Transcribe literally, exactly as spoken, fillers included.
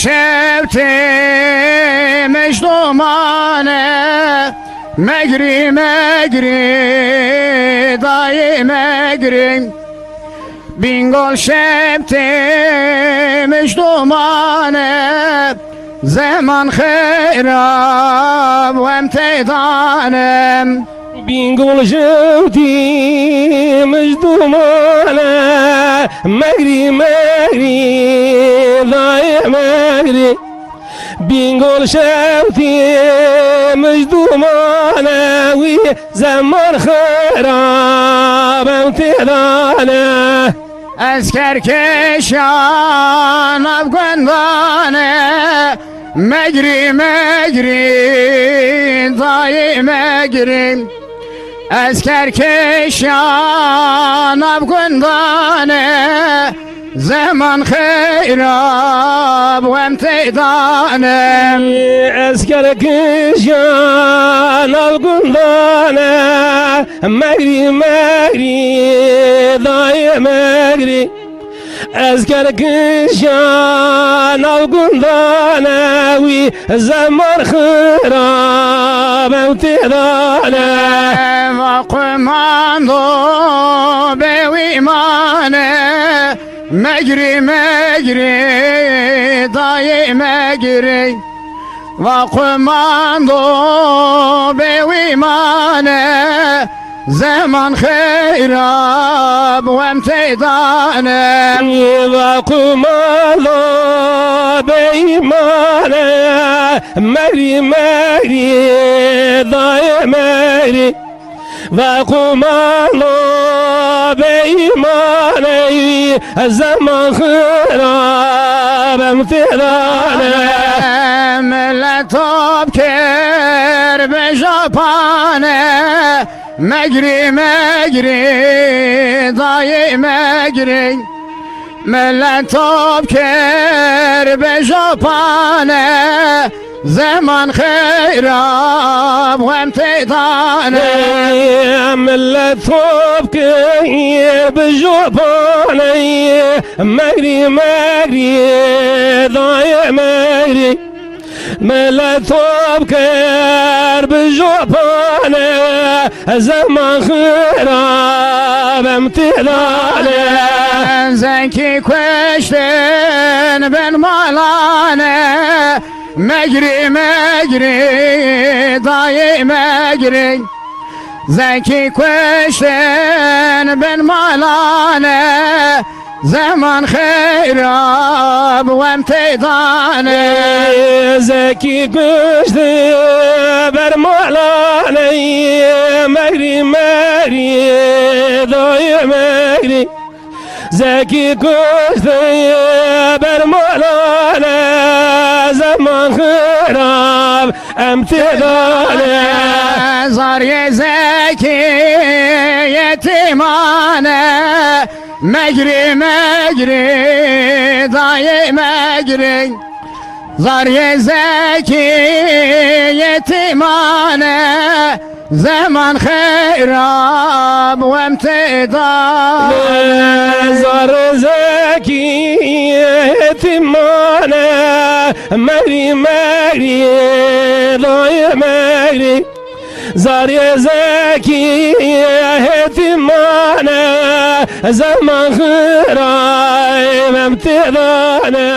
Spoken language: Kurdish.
Şewtê mij domane, megrî, megrî, dayê megrî. Bingol şewtê mij domane, zeman xerab wem têdanem. Bingol şewtê mij domane, megrî, megrî, dayê megrî. Bingol şewtê mij domane, wî zeman xerab ew têdane. Ez kerkêşa nav gundane, megrî, megrî, dayê megrî. Ez kerkêşa nav gundane, zeman xerab wem têdane. Ez kerkêşa nav gundane, megrî, megrî, dayê megrî. Ez kerkêşa nav gundane, wî zeman xerab ew têdane. Va qumando bê wî mane, megrî, megrî, dayê megrî. Va qumando bê wî mane, zeman xerab wem têdane. Va qumando bê wî mane, megrî, megrî, dayê megrî. Ve qumalo bêîmaneyî, zeman xirab em têdane. Millet top kir bi jopane, megrî, megrî, dayê megrî. Millet top kir bi jopane, zeman xirab wem têdane. Millet top kir bi jopane, megrî, megrî, dayê megrî. Millet top kir bi jopane, zeman xirab em têdane. Zekî kuştin bin malane, megrî, megrî, dayê megrî. Zekî kuştin bin malane, zeman xirab wem têdane. Zekî kuştin ber malane, megrî, megrî, dayê megrî. Zekî kuştin ber malane, zeman xirab em têdane. Zarê Zekî yetîmane, megrî, megrî, dayê megrî. Zarê Zekî yetîmane, zeman xirab wem têdane. Zarê Zekî yetîmane, megrî, megrî, dayê megrî. Zarê Zekî yetîmane, zeman xirab em têdane.